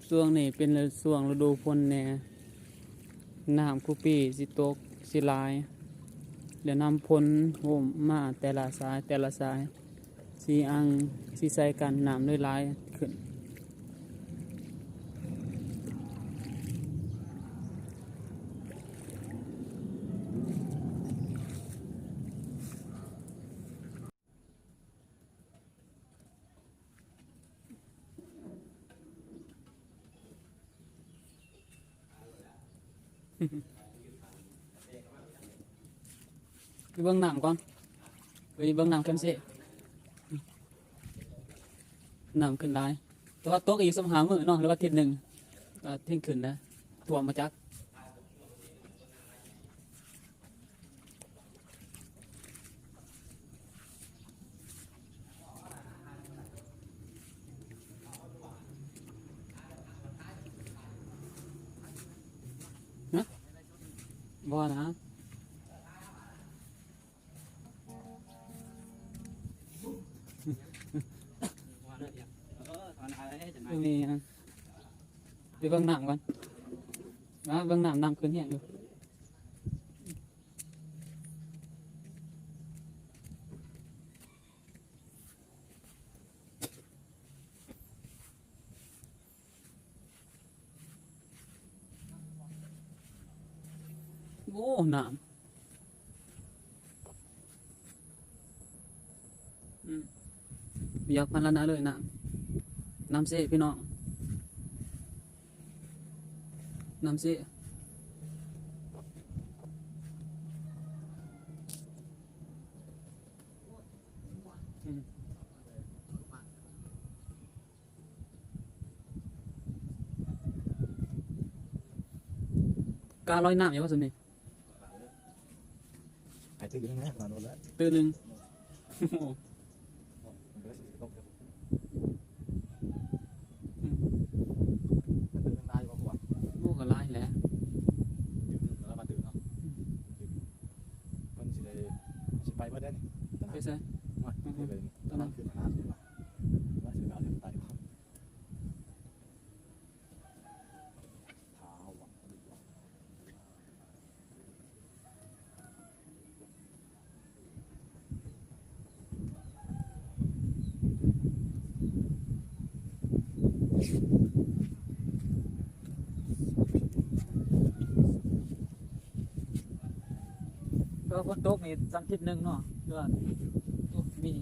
ຊ່ວງນີ້ເປັນຊ່ວງລະດູຝົນແດ່ ນ້ຳຄູປີຊິຕົກຊິຫຼາຍ ແລະ ນ້ຳຝົນໂຮມມາແຕ່ລະສາຍ ແຕ່ລະສາຍ ຊິອັ່ງ ຊິໃສ່ກັນ ນ້ຳເລີຍຫຼາຍຂຶ້ນ. ໄປເບິ່ງນ້ຳກ່ອນ ໄປເບິ່ງນ້ຳເຂື່ອນເຊ ນ້ຳຂຶ້ນຫຼາຍ ແຕ່ວ່າຕົກອີກສອງສາມມື້ເນາະ ຫຼືວ່າທິດໜຶ່ງ ກໍເຖິງຂຶ້ນນະ ຖ້ວມບໍ່ຈັກ. ຮະ? ບໍ່ນະ. ນີ້ນະ ໄປເບິ່ງນ້ຳກ່ອນ ມາເບິ່ງນ້ຳ ນ້ຳຂຶ້ນແຮງຢູ່. ໂອ້ ນ້ຳ ອືມ ຢາກພັນລະນະເລີຍນ້ຳ ນ້ຳເຊພີ່ນ້ອງ ນ້ຳເຊ ອືມ. ກາລອຍນ້ຳຢູ່ບໍ່ຊັ້ນນີ້? ໃຫ້ຕື່ນໜຶ່ງນະ ນອນໂດນແລ້ວ ຕື່ນໜຶ່ງ ໂອ້ໂຫ ອືມ ມັນຕື່ນຫຼາຍຢູ່ບໍ່? ໂອ້ ກໍຫຼາຍແຫຼະ ຕື່ນແລ້ວມາຕື່ນເນາະ ອືມ ເພິ່ນຊິໄດ້ ຊິໄປເບິດແລ້ວນີ້ ໄປໃສ? ວ່າ ອືມ ຊິໄປ ຕະຫຼາດຂຶ້ນຫາຊິວ່າ ວ່າຊິໄປເອົາເລື່ອງໄປ. ກໍຝົນຕົກນີ້ສາມທິດໜຶ່ງເນາະ ຄືວ່າ ໂອ້ ມີ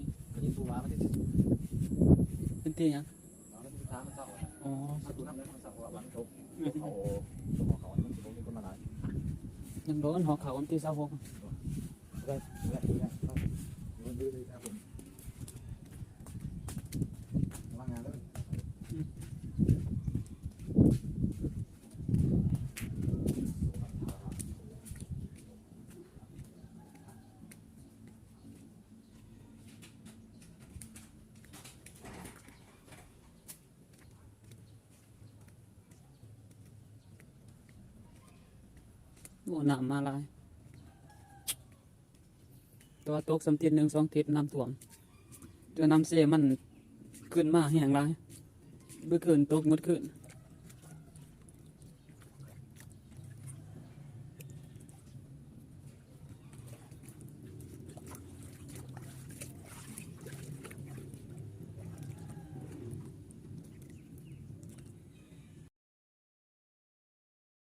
ມີຜູ້ວ່າມັນ ເປັນທີ່ຫຍັງ? ອໍ ຍັງໂດນ ຫໍເຂົ້າວັນທີຊາວຫົກ ລະວັງງານເດີ. ໂອ້ ນ້ຳມາຫຼາຍ ແຕ່ວ່າຕົກສ່ຳທິດໜຶ່ງສອງທິດນ້ຳຖ້ວມ ແຕ່ນ້ຳເຊມັນຂຶ້ນມາແຮງຫຼາຍ ເມື່ອຄືນຕົກໝົດຄືນ.